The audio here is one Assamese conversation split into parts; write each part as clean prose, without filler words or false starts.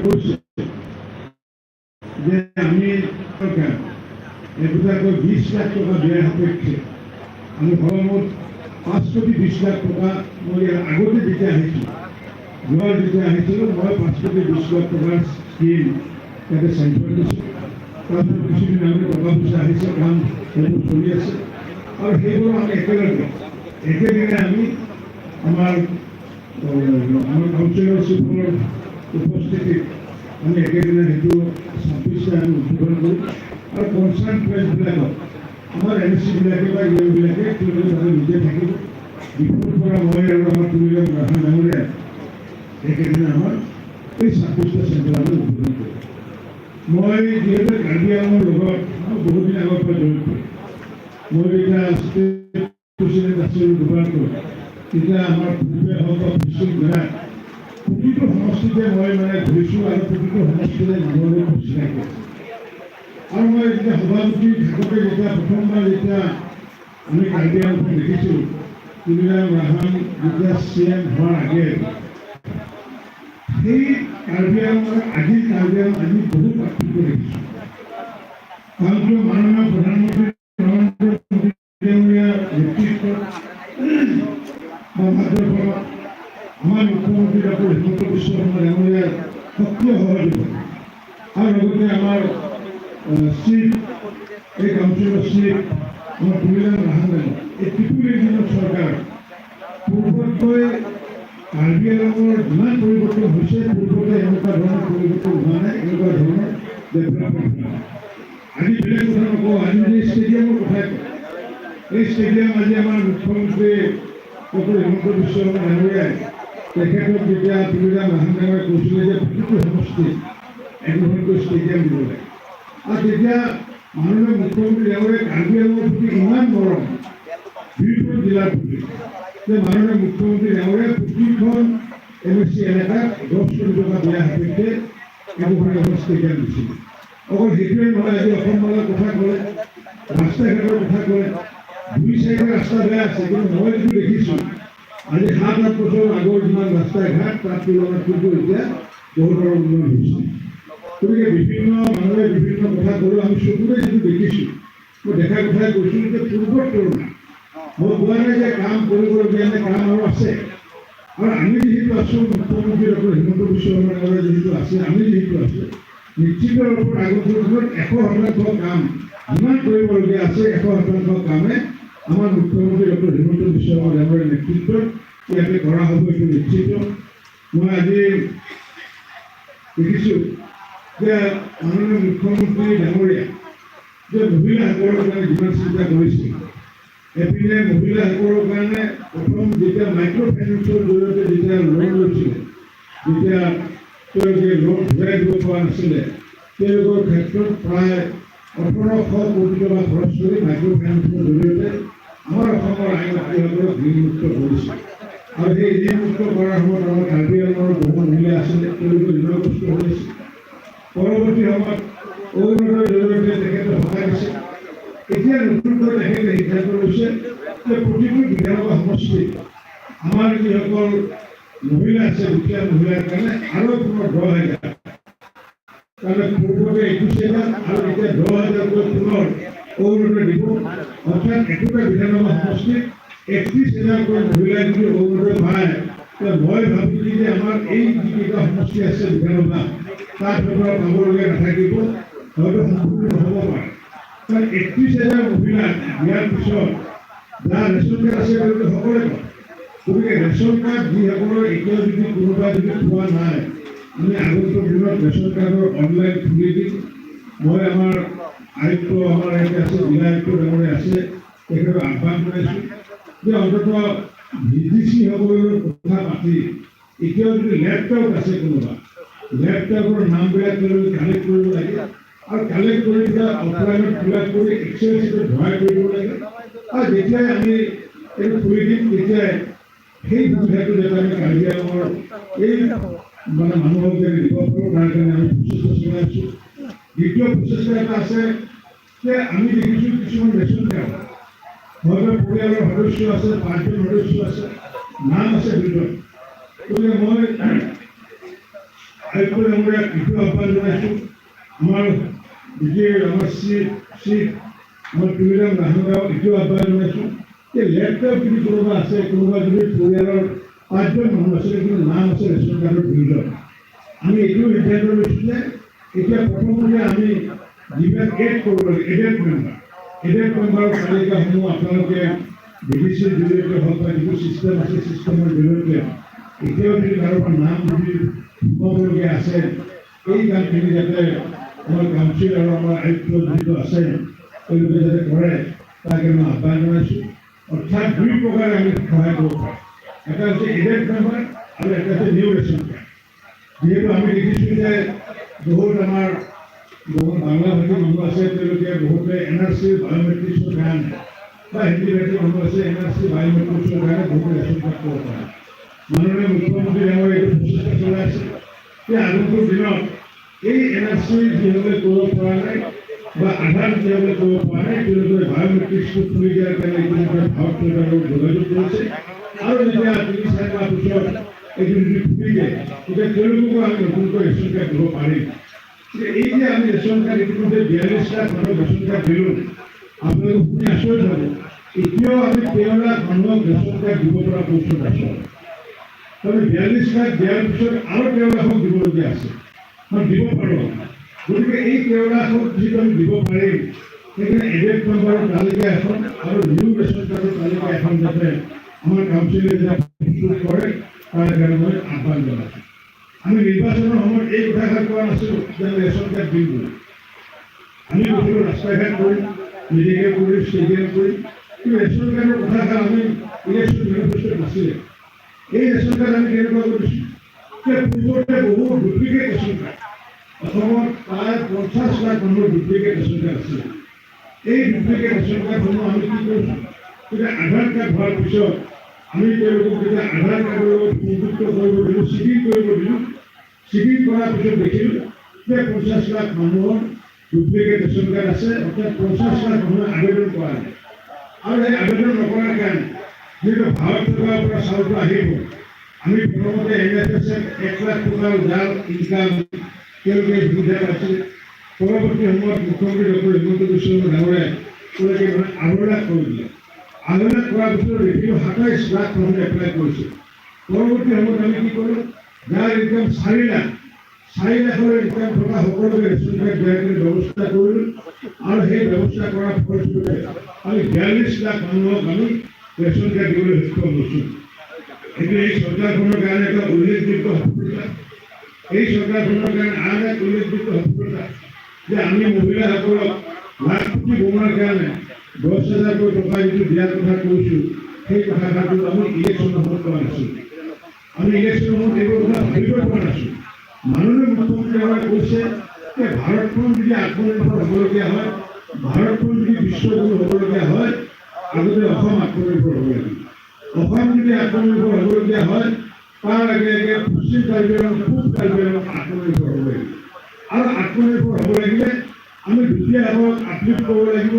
কৈছে যে আমি একোটাকৈ 20 লাখ টকা ব্যয় সাপেক্ষে আমি সৰ্বমুঠ 5 কোটি 20 লাখ টকা। মই ইয়াৰ আগতে যেতিয়া আহিছিলোঁ, যোৱাৰ যেতিয়া আহিছিলোঁ, মই 5 কোটি 20 লাখ টকাৰ স্কীম ইয়াতে চেংচন দিছোঁ। তাৰপিছত কিছুদিন আগতে টকা পইচা আহিছে, কাম সেইবোৰ চলি আছে আৰু সেইবোৰ আমি একেলগে একেদিনে আমি আমাৰ কাউন্সিলৰশ্বিপৰ উপস্থিতিত আমি একেদিনে সেইটো 26টা আমি উদ্বোধন কৰিম আৰু কনচাৰ্ণ প্লেচবিলাকত আমাৰ এম এ চিবিলাকে বা ই এমবিলাকে তেওঁলোকে তাতে নিজে থাকিব। ডিফুৰ পৰা মই আৰু আমাৰ তুলিৰাম ৰাহাং ডাঙৰীয়াই একেদিনে আমাৰ এই 26টা চেণ্টাৰ আমি উদ্বোধন কৰিম। মই যিহেতু কাৰ্বি আংলঙৰ লগত মই বহুত দিন আগৰ পৰা জড়িত। মই যেতিয়া ষ্টেট প্ৰেচিডেণ্ট আছিলোঁ দুবাৰকৈ, তেতিয়া আমাৰ পূৰ্বে হওক বা পশ্চিম জেগাত প্ৰতিটো সমষ্টিতে মই মানে ঘূৰিছোঁ আৰু প্ৰতিটো সমষ্টিতে মানুহৰ লগত খুব চিনাকি আছে। আৰু মই যেতিয়া সভাপতি থাকোঁতে যেতিয়া প্ৰথমবাৰ যেতিয়া আমি কাৰ্বি আংলংখন দেখিছিলোঁ, তুলিৰাম ৰাহাং যেতিয়া চি এম হোৱাৰ আগে, সেই কাৰ্বি আংলঙৰ আজিৰ কাৰ্বি আংলং আজি বহুত পাৰ্থক্য দেখিছোঁ। কাৰণ কিয়, মাননীয় প্ৰধানমন্ত্ৰী নৰেন্দ্ৰ মোদী ডাঙৰীয়াৰ নেতৃত্বত বা মাৰ্গদৰ্শনত, আমাৰ মুখ্যমন্ত্ৰী ডক্টৰ হিমন্ত বিশ্ব শৰ্মা ডাঙৰীয়াৰ সক্ৰিয় সহযোগত আৰু লগতে আমাৰ চিফ, এই কাউন্সিলৰ চিফ আমাৰ তুলিৰাম ৰাহাং, এই ট্ৰিপুল ইঞ্জিনৰ চৰকাৰ, পূৰ্বতকৈ কাৰ্বি আংলঙৰ যিমান পৰিৱৰ্তন হৈছে, পূৰ্বতে এনেকুৱা ধৰণৰ পৰিৱৰ্তন হোৱা নাই, এনেকুৱা ধৰণৰ ডেভেলপমেণ্ট হোৱা নাই। আজি বেলেগ কথা নকওঁ, আজি যে ষ্টেডিয়ামৰ কথাই কওঁ, এই ষ্টেডিয়াম আজি আমাৰ মুখ্যমন্ত্ৰী ডক্টৰ হিমন্ত বিশ্ব শৰ্মা ডাঙৰীয়াই তেখেতক যেতিয়া তুলিৰাম ৰাহাং ডাঙৰীয়াই কৈছিলে যে প্ৰতিটো সমষ্টিত একোখনকৈ ষ্টেডিয়াম দিব লাগে আৰু তেতিয়া মাননীয় মুখ্যমন্ত্ৰী ডাঙৰীয়াই কাৰ্বি আংলঙৰ প্ৰতি ইমান মৰম, বীৰপুৰ জিলাৰ প্ৰতি, যে মাননীয় মুখ্যমন্ত্ৰী ডাঙৰীয়াই প্ৰতিখন এম এ চি এলেকাত 10 কোটি টকা ব্যয় সাপেক্ষে একোখন এখন ষ্টেডিয়াম দিছিল। অকল সেইটোৱে নহয়, আজি অসম মালাৰ কথা ক'লে, ৰাস্তা ঘাটৰ কথা ক'লে, দুই চাইডে ৰাস্তা বেয়া আছে। কিন্তু মই যিটো দেখিছোঁ, আজি 7-8 বছৰ আগৰ যিমান ৰাস্তা ঘাট, তাৰ তুলনাত কিন্তু এতিয়া বহুত উন্নয়ন হৈছে। গতিকে বিভিন্ন মানুহে বিভিন্ন কথা ক'লেও আমি চকুৰে যিটো দেখিছোঁ, মই দেখা কথাই কৈছোঁ যে পূৰ্বৰ তুলনাত, মই কোৱা নাই যে কাম কৰিবলগীয়া নাই, কাম আৰু আছে। আৰু আমি যিহেতু আছোঁ, মুখ্যমন্ত্ৰী ডক্টৰ হিমন্ত বিশ্ব শৰ্মা ডাঙৰীয়া যিহেতু আছে, আমি যিহেতু আছোঁ, নিশ্চিত ৰূপত আগন্তুক দিনত 100% কাম যিমান কৰিবলগীয়া আছে, 100% কামে আমাৰ মুখ্যমন্ত্ৰী ডক্টৰ হিমন্ত বিশ্ব শৰ্মা ডাঙৰীয়াৰ নেতৃত্বত ইয়াতে কৰা হ'ব, এইটো নিশ্চিত। মই আজি দেখিছোঁ যে মাননীয় মুখ্যমন্ত্ৰী ডাঙৰীয়া যে মহিলাসকলৰ কাৰণে যিমান চিন্তা কৰিছিল, এপিনে মহিলাসকলৰ কাৰণে প্ৰথম যেতিয়া মাইক্ৰ' ফাইনেন্সৰ জৰিয়তে যেতিয়া লোন লৈছিলে, যেতিয়া তেওঁলোকে লোন ঘূৰাই দিব পৰা নাছিলে, তেওঁলোকৰ ক্ষেত্ৰত প্ৰায় 1800 কোটি টকা খৰচ কৰি মাইক্ৰ' ফাইনেন্সৰ জৰিয়তে আমাৰ অসমৰ আই মাতৃসকলক ঋণমুক্ত কৰিছে। আৰু সেই ঋণমুক্ত কৰাৰ সময়ত আমাৰ কাৰ্বি আংলঙৰ বহু মহিলা আছিলে, তেওঁলোকে ঋণগ্ৰস্ত হৈ আছিল। পৰৱৰ্তী সময়ত অৰুণোদয়ৰ জৰিয়তে তেখেতে সকাহ দিছে। এতিয়া নতুনকৈ তেখেতে সিদ্ধান্ত লৈছে যে প্ৰতিটো বিধানসভা সমষ্টিত আমাৰ যিসকল মহিলা আছে, দুখীয়া মহিলাৰ কাৰণে আৰু পুনৰ 10,000, তাৰমানে পূৰ্বতে 21,000 আৰু এতিয়া 10,000কৈ পুনৰ অৰুণোদয় দিব। অৰ্থাৎ একোটা বিধানসভা সমষ্টিত 31,000কৈ মহিলাই যদি অৰুণোদয় পায়, তে মই ভাবোঁ যে আমাৰ এই যিকেইটা সমষ্টি আছে বিধানসভা, তাত হয়তো পাবলগীয়া নাথাকিব, হয়তো সম্পূৰ্ণ নহ'ব পাৰে। কাৰণ 31,000 মহিলাক দিয়াৰ পিছত যাৰ ৰেচন কাৰ্ড আছে, তেওঁলোকে সকলোৱে পায়। গতিকে ৰেচন কাৰ্ড যিসকলৰ এতিয়াও যদি কোনোবা যদি পোৱা নাই, আমি আগন্তুক দিনত ৰেচন কাৰ্ডৰ অনলাইন খুলি দিম। মই আমাৰ আয়ুক্ত, আমাৰ ইয়াতে আছে, জিলা আয়ুক্ত ডাঙৰীয়া আছে, তেখেতক আহ্বান জনাইছোঁ যে অন্ততঃ ভি ডি চি সকলৰ কথা পাতি এতিয়াও যদি লেপটপ আছে কোনোবা, লেপটপৰ নামবিলাক তেওঁলোকে কালেক্ট কৰিব লাগে আৰু কালেক্ট কৰি পেলাই অফলাইনত ফিল আপ কৰি এক্সেল চিটত ভৰাই কৰিব লাগে। আৰু যেতিয়াই আমি এইটো খুলি দিম, তেতিয়াই সেই সুবিধাটো যাতে আমি কাৰ্বি আংলঙৰ এই মানে মানুহক যাতে দিব পাৰোঁ, তাৰ কাৰণে আমি প্ৰচেষ্টা চলাই আছোঁ। দ্বিতীয় প্ৰচেষ্টা এটা আছে যে আমি দেখিছোঁ কিছুমান ৰেচন কাৰ্ড হয়তো পৰিয়ালৰ সদস্য আছে, পাঁচজন সদস্য আছে, নাম আছে দুজন। গতিকে মই আয়ুক্ত ডাঙৰীয়াক এইটো আহ্বান জনাইছোঁ, আমাৰ বিজয় আমাৰ চিফ চিফ আমাৰ তুলিৰাম ৰাহংগাও এইটো আহ্বান জনাইছোঁ যে লেপটপ যদি কোনোবা আছে, কোনোবা যদি পৰিয়ালৰ পাঁচজন মানুহ আছে কিন্তু নাম আছে ৰেচন কাৰ্ডৰ দুজন, আমি এইটো সিদ্ধান্ত লৈছোঁ যে এতিয়া প্ৰথমতে আমি যিবিলাক এড কৰিব লাগে, এডেড মেম্বাৰ, এডেড মেম্বাৰৰ তালিকাসমূহ আপোনালোকে ডিভিচিৰ জৰিয়তে হওক বা যিটো চিষ্টেম আছে, চিষ্টেমৰ জৰিয়তে এতিয়াও যদি কাৰোবাৰ নাম যদি সোমাবলগীয়া আছে, এই কামখিনি যাতে আমাৰ কাউন্সিল আৰু আমাৰ আয়ুক্ত যিটো আছে তেওঁলোকে যাতে কৰে, তাৰ কাৰণে মই আহ্বান জনাইছোঁ। অৰ্থাৎ দুই প্ৰকাৰে আমি সহায় কৰিব পাৰোঁ। এটা হৈছে এডেড মেম্বাৰ আৰু এটা হৈছে নিউ ৰেচন কাৰ্ড। যিহেতু আমি দেখিছোঁ যে বহুত আমাৰ বহুত বাংলাভাষী মানুহ আছে, তেওঁলোকে বহুতে এনআৰচি বায়'মেট্ৰিক্সৰ কাৰণে বা হিন্দী ভাষী মানুহ আছে, এনআৰচি বায়'মেট্ৰিক্সৰ কাৰণে বহুতে ৰেচন কাৰ্ড পাব পাৰে। মাননীয় মুখ্যমন্ত্ৰী ডাঙৰীয়া এইটো প্ৰচেষ্টা চলাই আছে যে আগন্তুক দিনত এই এনআৰচি যিসকলে কৰিব পৰা নাই বা আধাৰ যিসকলে কৰিব পৰা নাই, তেওঁলোকে বায়'মেট্ৰিক্সটো খুলি দিয়াৰ কাৰণে ইতিমধ্যে ভাৰত চৰকাৰৰ লগত যোগাযোগ কৰিছে। আৰু যেতিয়া 3-4 মাহ পিছত এইটো যদি খুলি দিয়ে, তেতিয়া তেওঁলোককো আমি নতুনকৈ ৰেচন কাৰ্ড দিব পাৰিম। গতিকে এই যে আমি ৰেচন কাৰ্ড ইতিমধ্যে 42 লাখ মানুহক ৰেচন কাৰ্ড দিলোঁ, আপোনালোকে শুনি আচৰিত হ'ব, এতিয়াও আমি 13 লাখ মানুহক ৰেচন কাৰ্ড দিব পৰা পইচা আছে। তবে 42 লাখ দিয়াৰ পিছত আৰু 13 লাখক দিবলগীয়া আছে, মই দিব পাৰোঁ। গতিকে এই 13 লাখক যিটো আমি দিব পাৰিম, সেইকাৰণে এডেড মেম্বাৰৰ তালিকা এখন আৰু নিউ ৰেচন কাৰ্ডৰ তালিকা এখন যাতে আমাৰ কাউন্সিলে যাতে প্ৰস্তুত কৰে, তাৰ কাৰণে মই আহ্বান জনাইছোঁ। আমি নিৰ্বাচনৰ সময়ত এই কথাষাৰ কোৱা নাছিলোঁ যে আমি ৰেচন কাৰ্ড দিম বুলি। আমি কৈছিলোঁ ৰাস্তা ঘাট কৰিম, মেডিকেল কৰিম, ষ্টেডিয়াম কৰিম, কিন্তু ৰেচন কাৰ্ডৰ কথাষাৰ আমি ইলেকশ্যন মেনিফেষ্টোত নাছিলে। এই ৰেচন কাৰ্ড আমি কেনেকুৱা কৰিছোঁ যে পূৰ্বতে বহু ডুপ্লিকেট ৰেচন কাৰ্ড, অসমত প্ৰায় 50 লাখ মানুহৰ ডুপ্লিকেট ৰেচন কাৰ্ড আছিলে। এই ডুপ্লিকেট ৰেচন কাৰ্ডসমূহ আমি কি কৰিছোঁ, তেতিয়া আধাৰ কাৰ্ড হোৱাৰ পিছত আমি তেওঁলোকক যেতিয়া আধাৰ কাৰ্ডৰ লগত সংযুক্ত কৰিব দিলোঁ, চিডিং কৰিব দিলোঁ, চিডিং কৰাৰ পিছত দেখিলোঁ যে 50 লাখ মানুহৰ ডুপ্লিকেট ৰেচন কাৰ্ড আছে। অৰ্থাৎ 50 লাখ মানুহে আবেদন কৰা নাই। আৰু সেই আবেদন নকৰাৰ কাৰণে যিহেতু ভাৰত চৰকাৰৰ পৰা চাউলটো আহিব, আমি প্ৰথমতে এনএফএছ 1 লাখ টকাৰ যাৰ ইনকাম তেওঁলোকে সুবিধা পাইছিল। পৰৱৰ্তী সময়ত মুখ্যমন্ত্ৰী ডক্টৰ হিমন্ত বিশ্ব শৰ্মা ডাঙৰীয়াই তেওঁলোকে মানে 2.5 লাখ কৰি দিলে। 2.5 লাখ কৰাৰ পিছত দেখিলোঁ 27 লাখ মানুহে এপ্লাই কৰিছে। পৰৱৰ্তী সময়ত আমি কি কৰিলোঁ, যাৰ ইনকাম 4 লাখ, 4 লাখৰ ইনকাম থকা সকলোকে ৰেচন কাৰ্ড দিয়াৰ কাৰণে ব্যৱস্থা কৰিলোঁ। আৰু সেই ব্যৱস্থা কৰাৰ ফলস্বৰূপে আমি 42 লাখ মানুহক আমি ৰেচন কাৰ্ড দিবলৈ সক্ষম হৈছোঁ। এইটো এই চৰকাৰখনৰ কাৰণে এটা উল্লেখযোগ্য সফলতা। এই চৰকাৰখনৰ কাৰণে আন এক উল্লেখযোগ্য সফলতা যে আমি মহিলাসকলক লাখপতি বনোৱাৰ কাৰণে 10 হাজাৰকৈ টকা যিটো দিয়াৰ কথা কৈছোঁ, সেই কথাষাৰটো আমি ইলেকশ্যনৰ সময়ত কোৱা নাছিলোঁ। আমি ইলেকশ্যনৰ সময়ত এইবোৰ কথা ভাবিব পৰা নাছিলোঁ। মাননীয় মুখ্যমন্ত্ৰী এবাৰ কৈছে যে ভাৰতখন যদি আত্মনিৰ্ভৰ হ'বলগীয়া হয়, ভাৰতখন যদি বিশ্বগুৰু হ'বলগীয়া হয়, আগতে অসম আত্মনিৰ্ভৰ হ'ব লাগিব। অসম যদি আত্মনিৰ্ভৰ হ'বলগীয়া হয়, তাৰ আগে আগে পশ্চিম কাৰ্বি আংলং, পূব কাৰ্বি আংলং আত্মনিৰ্ভৰ হ'ব লাগিব। আৰু আত্মনিৰ্ভৰ হ'ব লাগিলে আমি দুখীয়াসকলক আপলিফ্ট কৰিব লাগিব,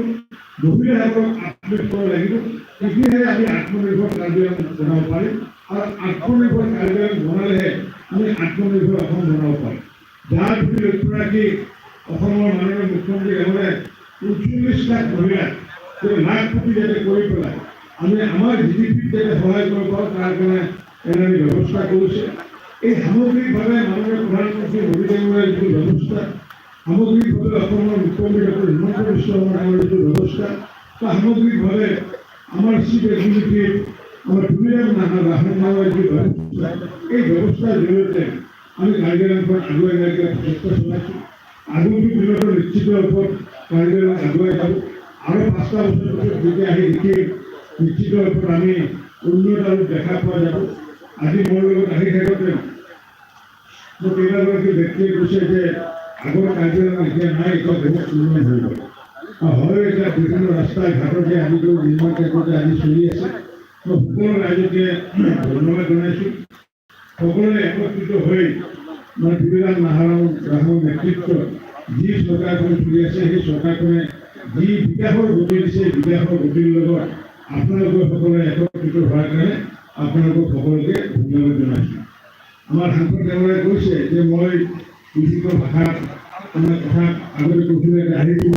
মহিলাসকলক আপলিফ্ট কৰিব লাগিব। তেতিয়াহে আমি আত্মনিৰ্ভৰ কাৰ্বি আংলং বনাব পাৰিম। আৰু আত্মনিৰ্ভৰ কাৰ্বি আংলং বনালেহে আমি আত্মনিৰ্ভৰ অসম বনাব পাৰিম। যাৰ প্ৰতি লক্ষ্য ৰাখি অসমৰ মাননীয় মুখ্যমন্ত্ৰী ডাঙৰীয়াই 39 লাখ মহিলাক যে লাখপতি যাতে কৰি পেলাই আমি আমাৰ জিডিপিত যাতে সহায় কৰিব পাৰোঁ, তাৰ কাৰণে এনে ব্যৱস্থা কৰিছে। এই সামগ্ৰিকভাৱে মাননীয় প্ৰধানমন্ত্ৰী মোদী ডাঙৰীয়াৰ যিটো ব্যৱস্থা, সামগ্ৰিকভাৱে অসমৰ মুখ্যমন্ত্ৰী ডক্টৰ হিমন্ত বিশ্ব শৰ্মা ডাঙৰীয়াৰ যিটো ব্যৱস্থা বা সামগ্ৰিকভাৱে আমাৰ চিফ এক্সিকিউটিভ আমাৰ তুলিৰাম ৰাহংডাঙৰীয়াৰ যিটো ব্যৱস্থা, এই ব্যৱস্থাৰ জৰিয়তে আমি কাৰ্বি আংলংখন আগুৱাই নিয়াৰ প্ৰচেষ্টা চলাইছোঁ। আগন্তুক দিনতো নিশ্চিত ৰূপত কাৰ্বি আংলং আগুৱাই যাব। আৰু 5টা বছৰ পিছত যেতিয়া আহি দেখিম, নিশ্চিত ৰূপত আমি উন্নত আৰু দেখা পোৱা যাব। আজি মোৰ লগত আহি থাকোঁতে মোক কেইবাগৰাকী ব্যক্তিয়ে কৈছে যে আগৰ কাৰ্বি আংলং এতিয়া নাই, এতিয়া বহুত উন্নয়ন হৈ গ'ল। আৰু হয়, এতিয়া বিভিন্ন ৰাস্তা ঘাটতে আদি কৰি নিৰ্মাণ কাৰ্যতে আজি চলি আছে। মই সকলো ৰাইজকে ধন্যবাদ জনাইছোঁ। সকলোৱে একত্ৰিত হৈ মানে তুলিৰাম ৰাহং নেতৃত্বত যি চৰকাৰখন চলি আছে, সেই চৰকাৰখনে যি বিকাশৰ গতি দিছে, বিকাশৰ গতিৰ লগত আপোনালোকৰ সকলোৱে একত্ৰিত হোৱাৰ কাৰণে আপোনালোকক সকলোকে ধন্যবাদ জনাইছোঁ। আমাৰ সাংসদ ডাঙৰীয়াই কৈছে যে মই বিভিন্ন ভাষাত আমাৰ কথা আগতে কৈছিলে, আহি দিব।